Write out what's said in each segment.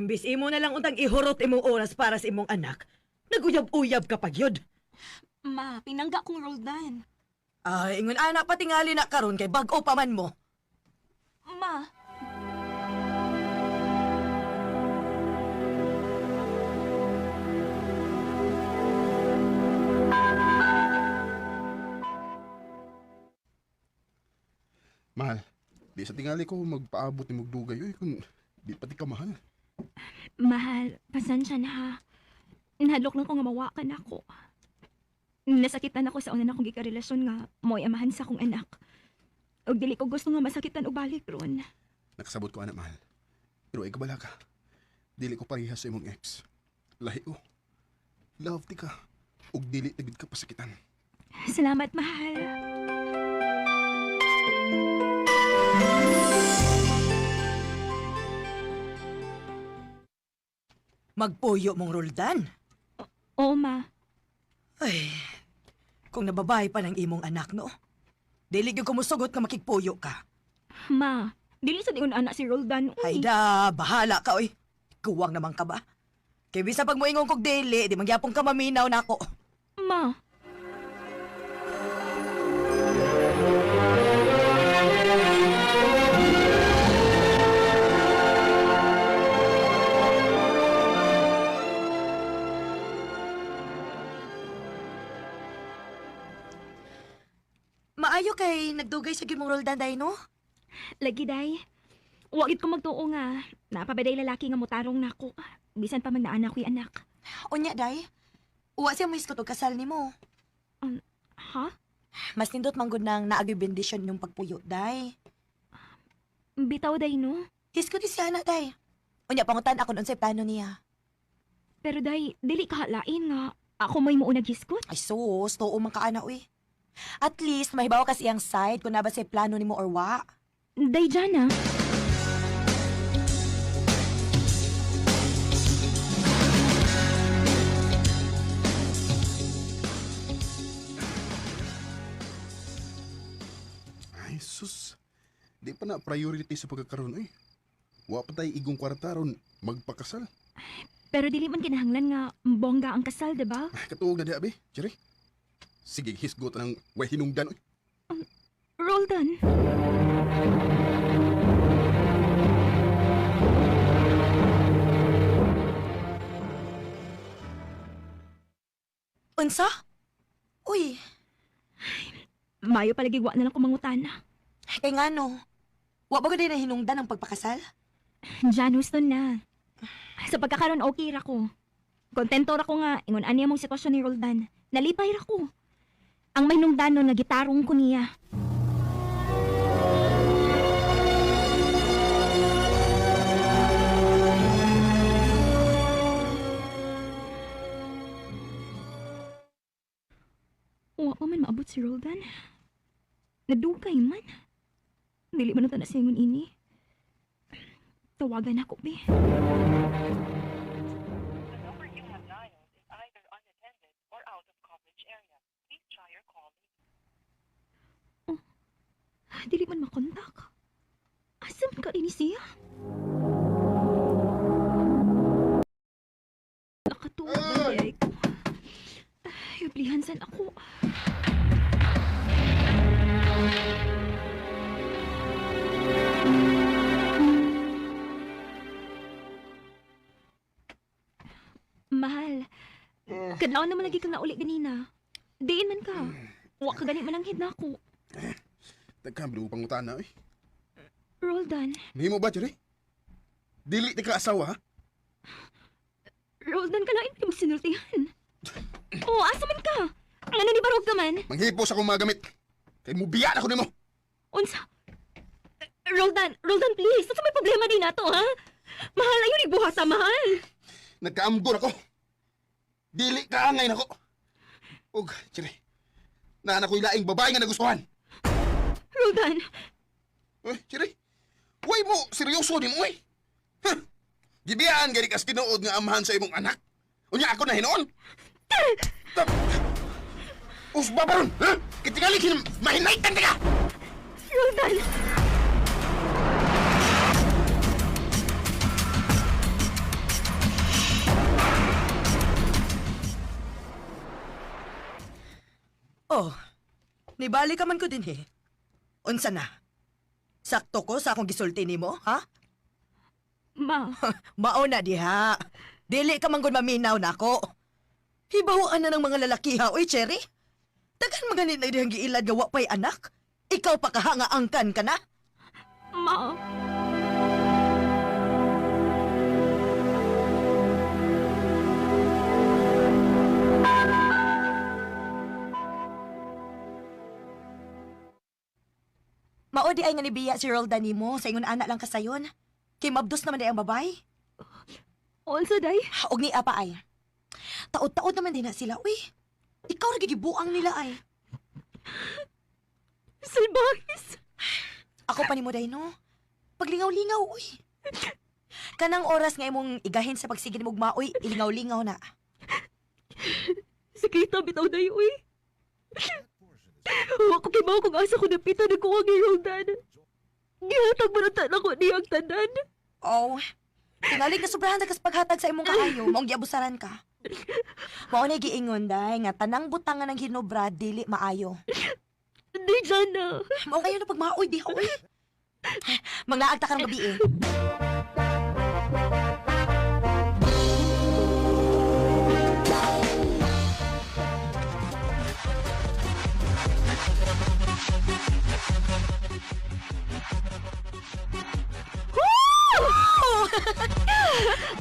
Imbis imo na lang untang ihurot imong oras para sa imong anak, naguyab-uyab ka pa gyud. Ma, pinangga kong Roldan. Ay, ingon anak patingali na karon kay bag-o pa man mo. Ma, Mahal, di sa tingali ko magpaabot ni Mugdugay oy kung di pati ka mahal. Mahal, pasensya na ha. Nahadlok lang ko nga mawakan ako. Nasakitan ako sa una na akong gikarelasyon nga mo'y amahan sa akong anak. Og dili ko gusto nga masakitan og balik ron. Nakasabot ko anak mahal. Pero ay kabala ka. Dili ko parehas sa imong ex. Lahi ko. Love ti ka. Ug dili tagid ka pasakitan. Salamat, mahal. Magpuyo mong Roldan. Oo, ma. Ay, kung nababae pa ng imong anak, no? Dili gyud ko mosugot nga makigpuyo ka. Ma, dili sa diun anak si Roldan. Uy. Hayda, bahala ka, oy. Kuwang naman ka ba? Kay bisa pag moingon kog dili, di magyapon ka maminaw nako. Ma, Maayo kay nagdugay sa gyud mong Roldan day, no? lagi day. Wa gid ko magtuo nga. Napabaday lalaki nga motarong nako. Bisan pa man naa na ko'y anak. Unya day. Uwa siya mohisgot og kasal nimo. Ha? Mas nindot manggod nang naagyoy bendisyon yung pagpuyo, day. Bitaw day no. Hisgot ni siya na, day. Unya pangutan ako unsay plano niya. Pero day, dili ka halain nga. Ako may muuna giskot. Ay sus, tuo man ka ana uy. At least mahibaw kasi iyang side kung naba say plano nimo or wa. Day Jana. Ay sus. Di pa na priority sa pagkakaroon oy. Wa pa tay igong kwarta ron magpakasal. Pero dili man kinahanglan nga bongga ang kasal, 'di ba? Ay, katuog na diha be. Chiri. Sige, hisgot ng way hinungdan oy. Roldan. Unsa? Uy, Mayo palagi wa na lang ko mangutana. kay ngano? Wa ba gud na hinungdan ang pagpakasal? Jan Houston na. Sa pagkakaroon okay ra ko. Kontento ra ko nga ingon ani among sitwasyon ni Roldan. Nalipay ra ko. Ang may nungdanon nga gitarong ko niya. Wa pa man maabot si Roldan. Nadugay man. Dili man na siya ingon ini. Tawagan ako, be. The number you have dialed is either unattended or out of coverage area. Please try your call later. Dili man makontak. Asa man ka ini siya? Nakatuwa ba niya ko? Ay, ublihan san ako. Mahal, kadlaw naman lagi kang nauli ganina. Diin man ka. Wa ka gani mananghid na ako. Tagka, bilu pangutana oy. Roldan, Nihimo ba, Chiri? Dili ti ka asawa, ha? Roldan, kalain pa mo sinultihan. Oh, asa man ka? Ang ano ni Barog ka man? Manghipos akong mga gamit. Kay mubiya na ko nimo. Unsa? Roldan, Roldan, please. Unsa may problema din nato, ha? Mahal ayon igbuhat sa mahal. Nagkaamgor ako. Dili ka angay nako. Ug, Chiri. Naa na ko'y laing babae nga nagustuhan. Roldan, Uy, Chiri. Uy mo, seryoso ni mo, uy. Huh. Gibiyaan gani kas tinuod nga amahan sa imong anak. Unya ako na hinuon. Usba ba ron? Ha? Kitingali kinam mahinaytan ka! Roldan. Oh, nibali ka man ko din eh. Unsa na? Sakto ko sa akong gisulti nimo, ha? Ma, Mao na diha. Dili ka man gud maminaw nako. Hibawaan na ng mga lalaki ha, oy Cherry. Tagan maganit na dihang giilad nga wa pay anak. Ikaw pa kahanga angkan ka na. ma. Mao di ay nga nibiya si Roldan nimo sa ingon ana lang kasayon. Kay mabdos naman di ang babay. Also, day. Og ni apa ay. Taod-taod naman din na sila, uy. Ikaw ra gigibuang nila ay. Salbahis. Ako pa nimo day no. Paglingaw-lingaw, uy. Kanang oras nga imong igahin sa pagsigid mo maoy, ilingaw-lingaw na. Sakita bitaw day, uy. Wa ko kibaw kung asa ko napitan nagkuha ni Roldan. Gihatag mo na tanan ko niyang tanan. Oh, tingali nga sobrahan sa paghatag sa imong kaayo, maong giabusaran ka. Mao na giingon day nga tanang butangan ng hinobra dili maayo. Di dyan na. Mao kayo na pagmaoy diha uy. Manglaag ta karong gabi eh.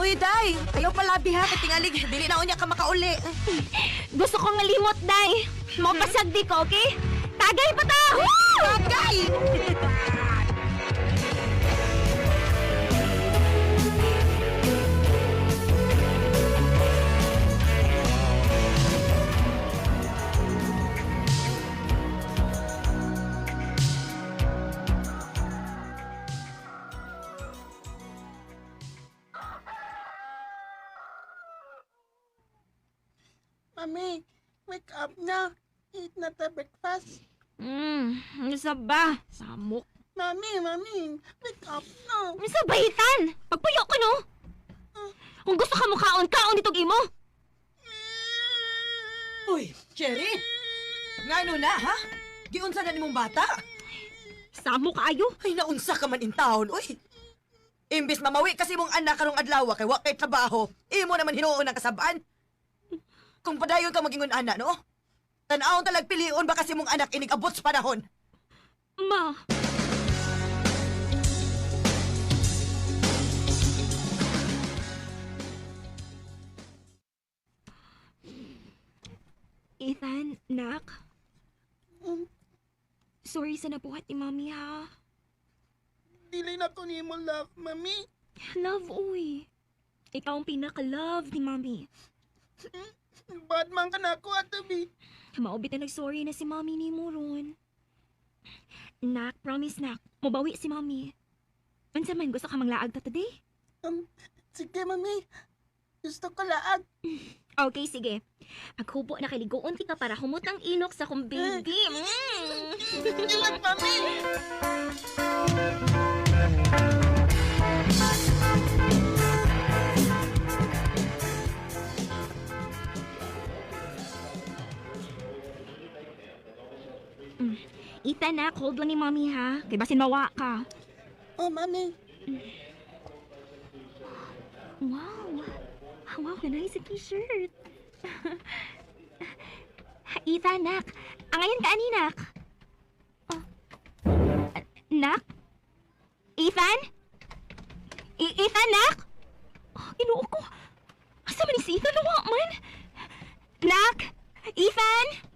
Uy, Day! Ayaw palabi ha, katingalig. Dili na unya ka makauli. Gusto kong malimot, day. Mapasagdi ko, okay? Tagay pa ta! Tagay! Mami, wake up na. Eat na ta breakfast. Isa ba? Samok. Mami, mami, wake up na. Isa ba, Ethan? Pagpuyo ko, no? Kung gusto ka mo kaon, kaon itong imo. Uy, Cherry! Ngano na, ha? Giunsa na nimong bata? Samok kaayo. Ay, naunsa ka man in town, uy! Imbis mamawi kasi mong anak karong adlaw kay wa kay trabaho, imo naman hinuon ang kasabaan. Kung padayon ka magingon ana, no? Tan-awon talag pilion ba kasi mong anak inig abot sa panahon? Ma. Ethan, nak. Sorry sa nabuhat ni Mami, ha? Dili na ko nimo love, mami. Love, uy. Ikaw ang pinaka-love ni Mami. Bad man ka na ako, Ate B. Maubit na nag-sorry na si Mami ni mo ron. Nak, promise nak. Mubawi si Mami. Unsa man gusto ka manglaag ta today? Sige, mami. Gusto ko laag. Okay, sige. Paghubo na kaliguon ka para humot ang ilok sa kong baby. Mm. Ilan, mami. Ethan, nak, hold lang ni Mami ha. Kay basin mawa ka. Oh, mami. Wow. Wow, nice t-shirt. Ethan, nak. Angayan ka ani, nak. Oh. Nak? Ethan? Ethan, nak? Oh, Ginoo ko. Asa man ni si Ethan? Nawa man. Nak? Ethan?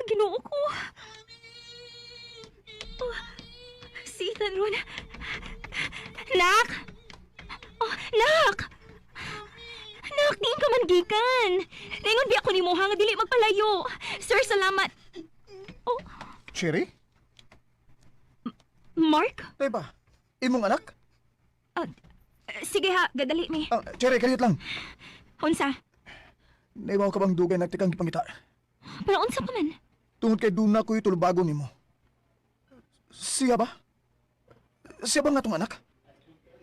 Ginoo ko. Oh, si Ethan Ron. Nak! Oh, nak! Nak, diin ka man gikan. Ningon bi ako ni mo nga dili magpalayo. Sir, salamat. Oh, Cherry? Mark? Tay ba? Imong anak? Ah, sige ha, gadali mi. Ah, Cherry, kalyot lang. Unsa? Naibaw ka bang dugay nagtikang gipangita? Pero unsa pa man? Tungod kay doon na ko'y tulubago nimo. Siya ba? Siya ba nga tong anak?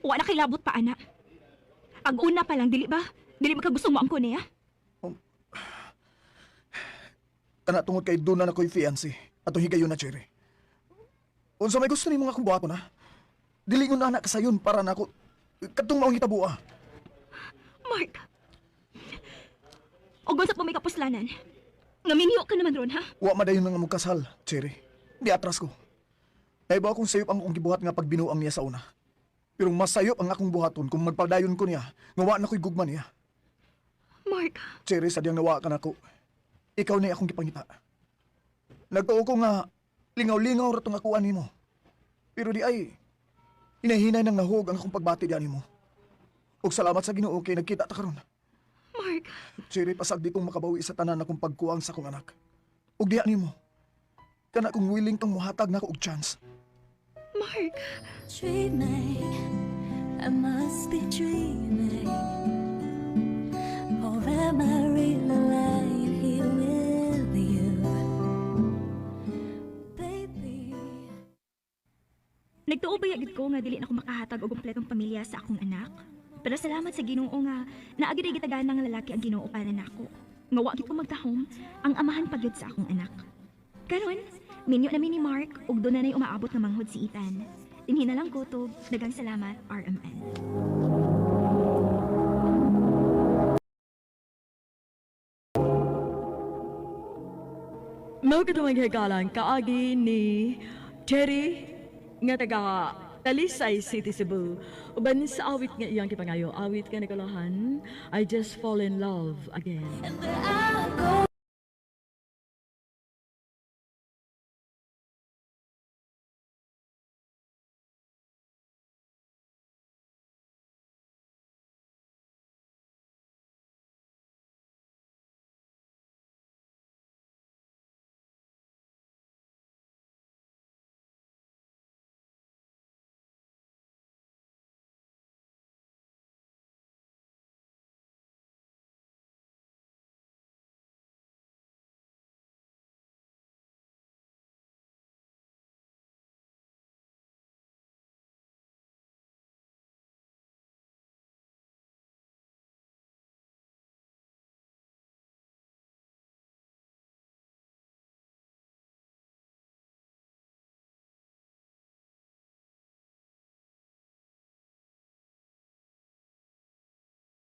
Wala kay labot pa, ana. Pag una pa lang, dili ba? Dili ba ka gusto mo ang niya? Kana tungod kay doon na nakoy fiancé. Atong higayon na, Cherry. Unsa may gusto nimo nga akong buhaton, ha? Dili ko na anak kasayon para nako katong maong hitabua. Mark! Og unsa pa may kapuslanan? Nga minyo ka naman ron, ha? Wa madayon nga mong kasal, Cherry. Di atras ko. Naibaw akong sayop ang akong gibuhat nga pagbinuang niya sa una. Pero mas sayop ang akong buhaton kung magpadayon ko niya, nga wa na ko'y gugma niya. Mark, Cherry, sadyang nawa ka nako. Ikaw na akong gipangita. Nagtuo ko nga lingaw-lingaw ra tong akuan nimo. Pero di ay hinahinay nang nahug ang akong pagbati diha nimo. Ug salamat sa Ginoo kay nagkita ta karon. Mark, Cherry, pasagdi kong makabawi sa tanan akong pagkuwang sa akong anak. Ug diha nimo. Kana kung willing kang muhatag nako og chance. Mark. Dreaming, I must be dreaming. Or am I really lying here with you, baby? Nagtuo ba gid ko nga dili na ko makahatag og kompletong pamilya sa akong anak? Pero salamat sa Ginoo nga naa gyud gitagaan nga lalaki ang Ginoo para nako. Nga wa gid ko magtahom ang amahan pa gyud sa akong anak. Karon, minyo na mi ni Mark ug doon na na'y umaabot nga manghod si Ethan. Dinhi na lang kutob. Daghang salamat, RMN. Mao kadtong hikalan kaagi ni Cherry nga taga Talisay City, Cebu. Uban sa awit nga iyang gipangayo, awit nga nagkalahan, "I Just Fall in Love Again." And the